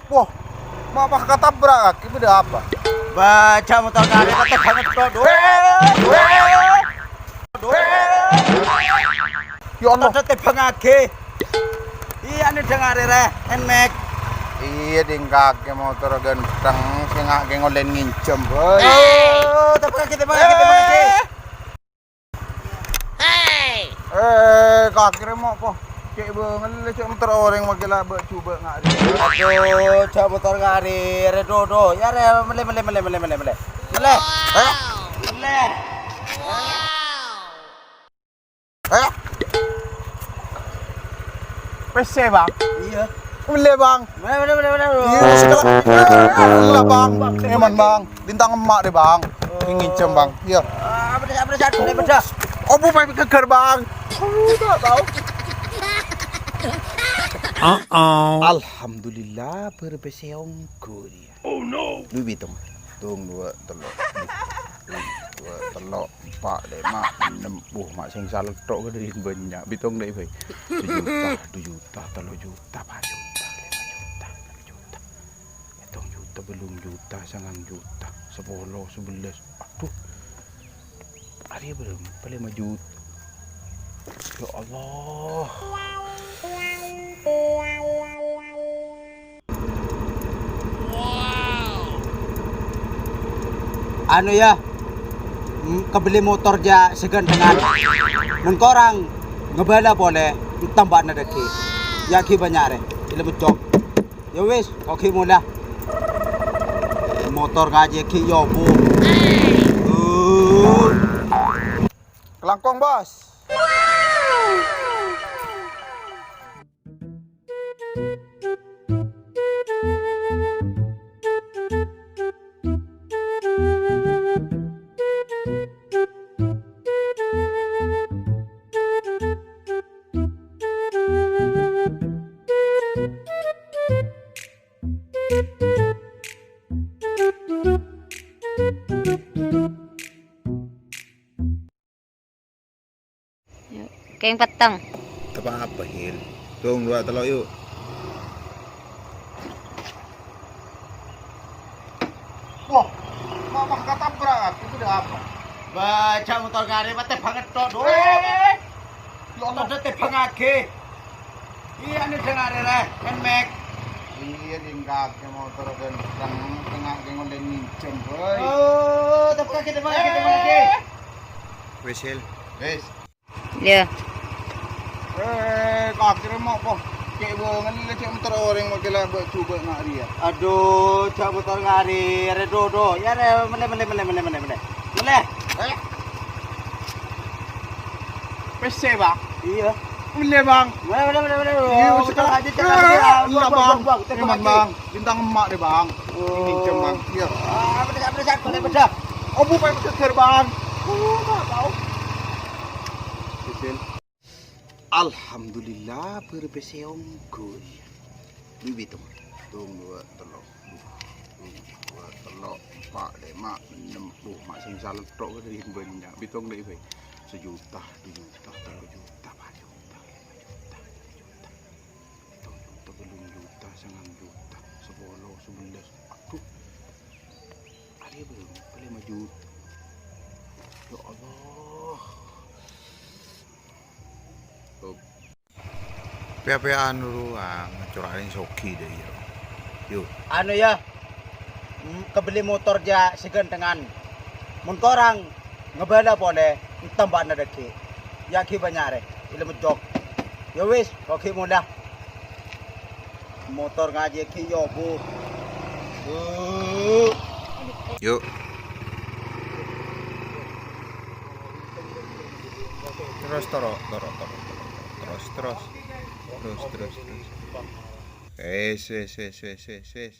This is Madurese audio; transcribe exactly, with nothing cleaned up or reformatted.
Wah, ma' pas katabrak kakè, bâdâ apa? Bâjâ motor karè, kata banget kok. Duh. Ya Allah. Tadâ' tèbângaghi. Iyâ, nèdhâng arè rè, Nmax. Iyâ, ding kakè motor ghântheng, sè nga' kè ngolèn nginjhâm, boy. Oh, tèbângaghi, tèbângaghi, tèbângaghi. Eh, kakè rè mo' po. Cè' bângèl, cè' motor orèng makè la bâ' jhubâ' nga' rè. Aduh, jhâ' motor nga' rè, rè, do, do. Yâ, rè, mellè, mellè, mellè. Mellè. Eh? Mellè. Eh? Pèssè, Bang? Iyâ. Mellè, Bang. Mellè, mellè, mellè, mellè. Iyâ, sekolah. Iyâ, Bang. Eman, Bang. Bintang emma' deh, Bang. Nginjhâm, Bang. Iyâ. Ah, apa dah, apa dah, apa dah? Obu paèp geger, Bang. Enggak tahu. Alhamdulillah, bârâ pèssè ongghu rèya. Oh, no. Lu bitong. Tong, dua, tello'. Tong, dua, tello', empa', lèma', ennem. Buh, ma' sèngsal tok kadhi bânnya'. Bitong dâi, bhâi. Sejuta, du juta, tello' juta, pa' juta, lèma' juta, ennem juta. Sèttong juta, bâllung juta, sangang juta, sapolo, sabellâs. Aduh. Arèya bârâmpa lèma' juta. Ya Allah. Anu, yâ, m-, kabellè motor jâ' sè ghânthengan. Mon korang ngabâlâ polè, ètambâ'âna dhâggi'. Yâ, ghi' bânnya' rè, èlem jok. Yâ wis, kok ghi' mola. Motor ngajhi ghi' yâ, Bu. Uh. Kalangkong, Bos. Kèng petteng. Apa-apa, Hil? Tong, dua, tello', yuk. Wah, ma' pas katabrak, itu ada apa? Bâjâ motor karè, mate banget, tok. Duh. Eh, ya Allah. Tadâ' tèbângaghi. Iyâ, nèdhâng arè rè, Nmax. Iyâ, ding kakè motor ghânteng, sè nga' kè ngolèn nginjhâm, boy. Oh, tèbângaghi, tèbângaghi, tèbângaghi. Wis, Hil. Wis. Iyâ. Eh, kakè rè mo' po. Cè' bângèl, cè' motor orèng makè la bâ' jhubâ' nga' rèya. Aduh, jâ' motor nga' rè, rè, do, do. Yâ, rè, mellè, mellè, mellè. Mellè. Eh? Pèssè, Bang? Iyâ. Mellè, Bang. Mellè, mellè, mellè, mellè. Iyâ, oh, wis, motor aja, eh, jangan, iya, Bang. Bang, Bang. Bintang emma' deh, Bang. Oh. Nginjhâm, Bang. Iyâ. Ah, apa dah, apa dah, apa dah? Obu paèp geger, Bang. Oh, nggak tahu. Kecil. Alhamdulillah, bârâ pèssè ongghu rèya. Lu bitong. Tong, dua, tello'. Tong, dua, tello', empa', lèma', ennem. Buh, ma' sèngsal tok kadhi bânnya'. Bitong dâi, bhâi. Sejuta, du juta, tello' juta, pa' juta, lèma' juta, ennem juta. Sèttong juta, bâllung juta, sangang juta, sapolo, sabellâs. Aduh. Arèya bârâmpa lèma' juta. Ya Allah. Pè-, pèyan rowa, ngècora'in soghi dâ' iyâ. Yo. Anu, yâ, m-, kabellè motor jâ' sè ghânthengan. Mon korang ngabâlâ polè, ètambâ'âna dhâggi'. Yâ, ghi' bânnya' rè, èlem jok. Ya wis, kok ghi' mola. Motor ngajhi ghi' yâ, Bu. Bu. Yuk. Terus, toro', toro', toro', toro'. Terus, terus. Terus, terus, terus. Wes, wes, wes, wes, wes, wes.